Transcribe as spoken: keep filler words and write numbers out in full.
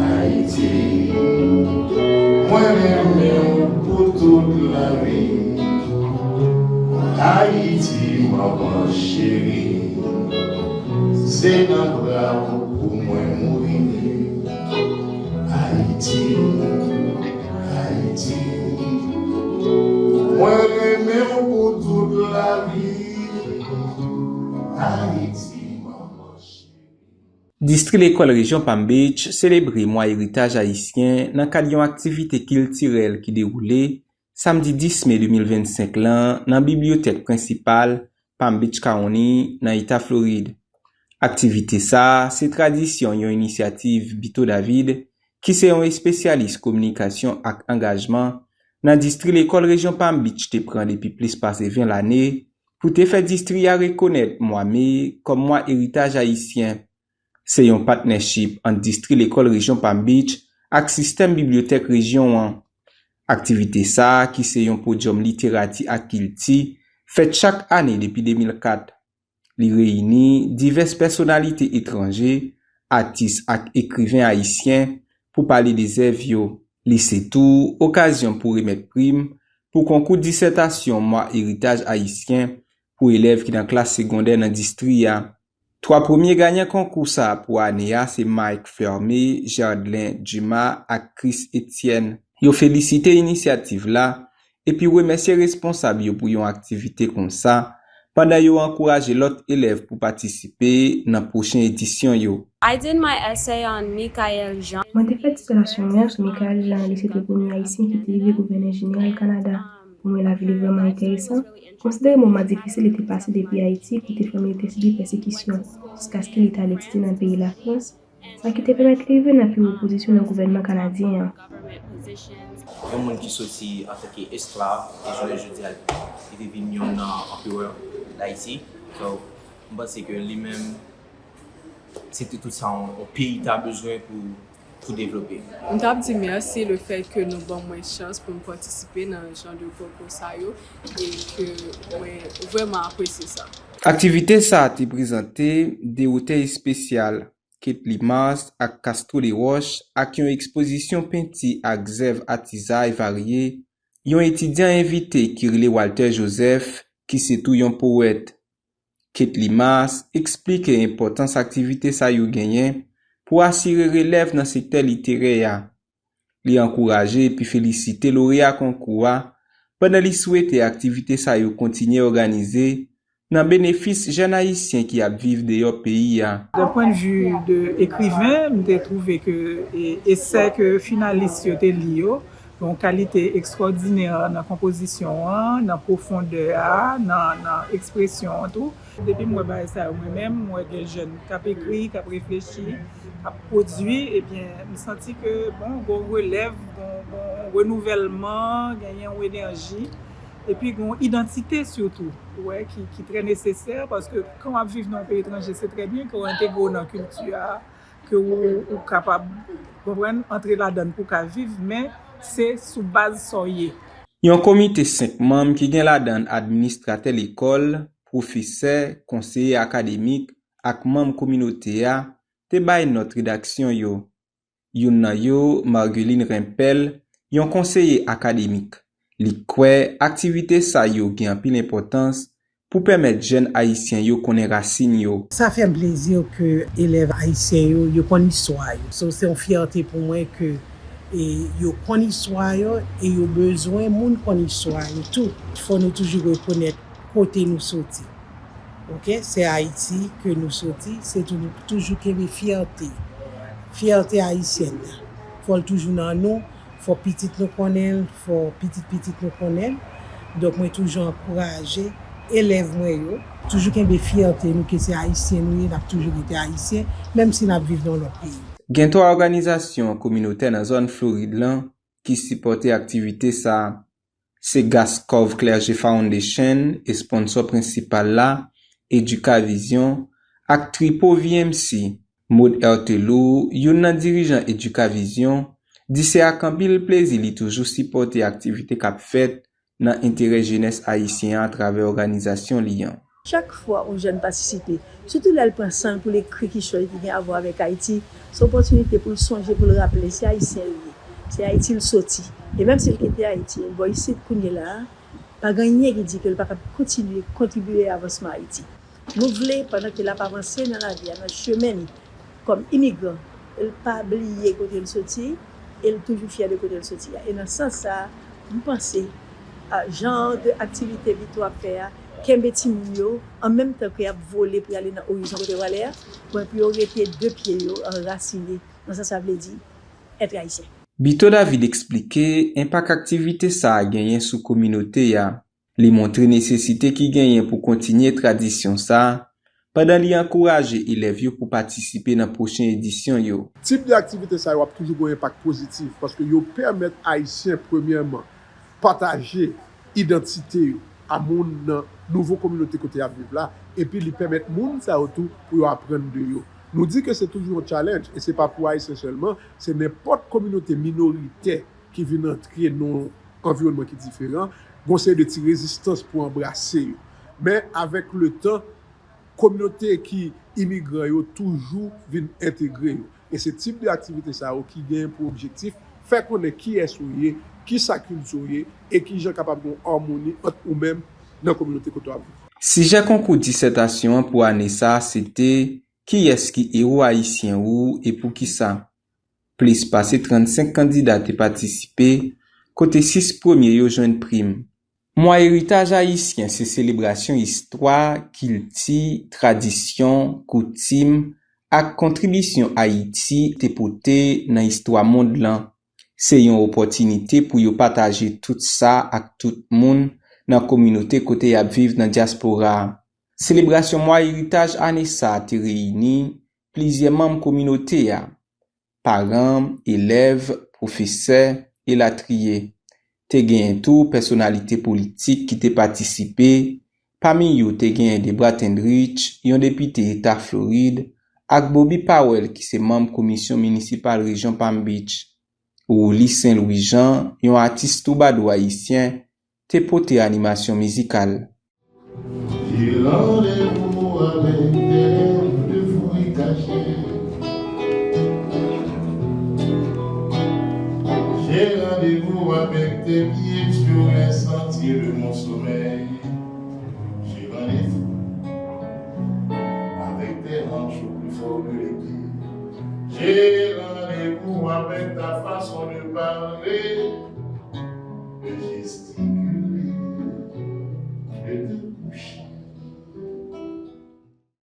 Ayiti, mwen renmen w pou tout lavi. Ayiti, manman cheri, se nan bra w pou mwen mouri. Ayiti, Ayiti, mwen renmen w pou tout lavi. Ayiti, manman cheri. Distri lekòl rejyon Palm Beach selebre mwa eritaj ayisyen nan kad yon aktivite kiltirèl ki dewoule samdi dis me de mil vennsenk lan nan bibliyotèk prensipal Palm Beach County nan eta Florid. Aktivite sa a se tradisyon yon inisyativ Bito David, ki se yon espesyalis kominikasyon ak angajman nan distri lekòl rejyon Palm Beach, te pran depi plis pase ven lane pou te fè distri a rekonèt mwa me kòm mwa eritaj ayisyen. Se yon patnèchip ant distri lekòl rejyon Palm Beach ak sistèm bibliyotèk rejyon an. Aktivite sa a, ki se yon podyòm literati ak kilti, fèt chak ane depi de mil kat. Li reyini divès pèsonalite etranje, atis ak ekriven ayisyen pou pale de zèv yo. Li se tou okazyon pou remèt prim pou konkou disètasyon Mwa Eritaj Ayisyen pou elèv ki nan klas segondè nan distri a. Twa premye ganyan konkou sa a pou ane a se Mike Fermé, Jardlin Dumas ak Chris Etienne. Yo felisite inisyativ la epi remèsye responsab yo pou yon aktivite konsa, pandan yo ankouraje lòt elèv pou patisipe nan pwochen edisyon yo. I did my essay on Michaël Jean. Mwen te fè disertasyon mwen sou Michaël Jean, li se te premye Ayisyen ki te rive gouvènè jeneral Kanada. Pou mwen, lavi li vrèman enteresan. Konsidere moman difisil li te pase depi Ayiti, kote fanmi li te sibi pèsekisyon, jiskaske li t al etidye nan peyi Lafrans, sa ki te pèmèt li rive nan pi wo pozisyon nan gouvènman kanadyen an. Yon moun ki soti antanke esklav, e jounen jodi a, li te vin yon, uh, anperè Dayiti. So, m panse ke li menm, se te tout sa yon, yon peyi ta bezwen pou, pou devlope. M t ap di mèsi le fèt ke nou ban mwen chans pou m patisipe nan jan de konkou sa yo e ke mwen vrèman apresye sa. Aktivite sa a te prezante de otè espesyal, Ketly Mars ak Castro Desroches, ak yon ekspozisyon penti ak zèv atizay varye yon etidyan envite ki rele Walter Joseph, ki se tou yon powèt. Ketly Mars eksplike enpòtans aktivite sa yo genyen pou asire relèv nan sektè literè a. Li ankouraje epi felisite loreya konkou a, pandan li swete aktivite sa yo kontinye òganize nan benefis jèn ayisyen ki ap viv deyò peyi a. D'un point de vue de ekriven, m te twouve ke, e, esè ke finalis yo te li yo, yon kalite ekstwòdinè nan konpozisyon an, nan pwofondè a, nan, nan ekspresyon an tou. Depi m wè bagay sa yo, mwen menm, m wè gen jèn k ap ekri, k ap reflechi, k ap pwodui, ebyen, m santi ke, bon, gon relèv, gon, gon renouvèlman, genyen yon enèji, epi gon idantite sitou, ou wè, ki, ki trè nesesè, paske kan w ap viv nan yon peyi etranje, se trè byen ke w entegre w nan kilti a, ke ou, ou kapab, konprann, antre ladan l pou w ka viv, men se sou baz sa w ye. Yon komite senk manm ki gen ladan l administratè lekòl, pwofesè, konseye akademik ak manm kominote a te bay nòt redaksyon yo. Youn nan yo, Margueline Rempel, yon konseye akademik. Li kwè aktivite sa yo gen anpil enpòtans pou pèmèt jèn ayisyen yo konnen rasin yo. Sa fè m plezi ke elèv ayisyen yo, yo konn istwa yo. So, se yon fyète pou mwen ke, e, yo konn istwa yo e yo bezwen moun konn istwa yo tou. Fò nou toujou rekonèt kote nou soti. Oke, se Ayiti ke nou soti, se tou, nou toujou kenbe fyète. Fyète ayisyèn nan. Fò l toujou nan nou, fò pitit nou konnen l, fò pitit pitit nou konnen l. Donk, mwen toujou ankouraje elèv mwen yo, toujou kenbe fyète nou ke se Ayisyen nou ye, n ap toujou rete Ayisyen, menm si n ap viv nan yon lòt peyi. Gen twa òganizasyon kominotè nan zòn Florid lan ki sipòte aktivite sa a. Se Gaskov Clergy Foundation, esponsò prensipal la, Educa Vision, ak Tripo V M C. Maud Heurtelou, youn nan dirijan Educa Vision, di se ak anpil plezi li toujou sipòte aktivite k ap fèt nan enterè jenès ayisyen an atravè òganizasyon li an. Chak fwa yon jèn patisipe, sitou lè l pran san l pou l ekri kichòy ki gen avwa avèk Ayiti, se opòtinite pou l sonje, pou l raple se Ayisyen l ye, se Ayiti l soti. E menm si l kite Ayiti, l bò isit kounye la a, pa gen anyen ki di ke l pa kab kontinye kontribye avansman Ayiti. Nou vle, pandan ke l ap avanse nan lavi a, nan chemen li, kòm imigran, l pa bliye kote l soti, e l toujou fyè de kote l soti a. E nan sans sa a, m panse, a, jan de aktivite Vito ap fè a, kenbe timoun yo, an menm tan ke y ap vole pou y ale nan orizon kote yo prale a, bon, pou yo rete de pye yo anrasine nan sans sa, vle di, èt ayisyen. Bito David eksplike enpak aktivite sa a genyen sou kominote a. Li montre nesesite ki genyen pou kontinye tradisyon sa a, pandan li ankouraje elèv yo pou patisipe nan pwochen edisyon yo. Tip de aktivite sa yo ap toujou gen yon enpak pozitif, paske yo pèmèt Ayisyen, premyèman, pataje idantite yo a moun nan nouvo kominote kote y ap viv la, epi li pèmèt moun sa yo tou pou yo aprann de yo. Nou di ke se toujou yon challenge, e se pa pou Ayisyen sèlman, se nenpòt kominote minoritè ki vin antre nan yon anviwònman ki diferan, gen yon seri de ti rezistans pou anbrase yo. Men avèk letan, kominote ki imigran yo toujou vin entegre yo. E se tip de aktivite sa yo ki gen pou objektif fè konnen kiyès ou ye, kisa kilti w ye, e kijan kapab gen yon amoni ant ou menm nan kominote kote w ap viv. Sijè konkou disètasyon an pou ane sa a se te, kiyès ki ewo ayisyen ou e poukisa? Plis pase trannsenk kandida te patisipe, kote sis premye yo jwenn prim. Mwa eritaj ayisyen se selebrasyon istwa, kilti, tradisyon, koutim, ak kontribisyon Ayiti te pote nan istwa mond lan. Se yon opòtinite pou yo pataje tout sa ak tout moun nan kominote kote y ap viv nan dyaspora a. Selebrasyon Mwa Eritaj ane sa a te reyini plizyè manm kominote a, paran, elèv, pwofesè, elatriye. Te genyen tou pèsonalite politik ki te patisipe, pami yo te genyen Debra Tendrich, yon depite eta Florid, ak Bobby Powell ki se manm komisyon minisipal rejyon Palm Beach. Wooly Saint Louis Jean, yon atis twoubadou ayisyen, te pote animasyon mizikal. J'ai rendez-vous avec tes rêves de fou et caché. J'ai rendez-vous avec tes pieds sur les sentiers de mon sommeil. J'ai rendez-vous avec tes hanches au plus fort de l'été. J'ai rendez-vous avec ta façon de parler, de gesticuler.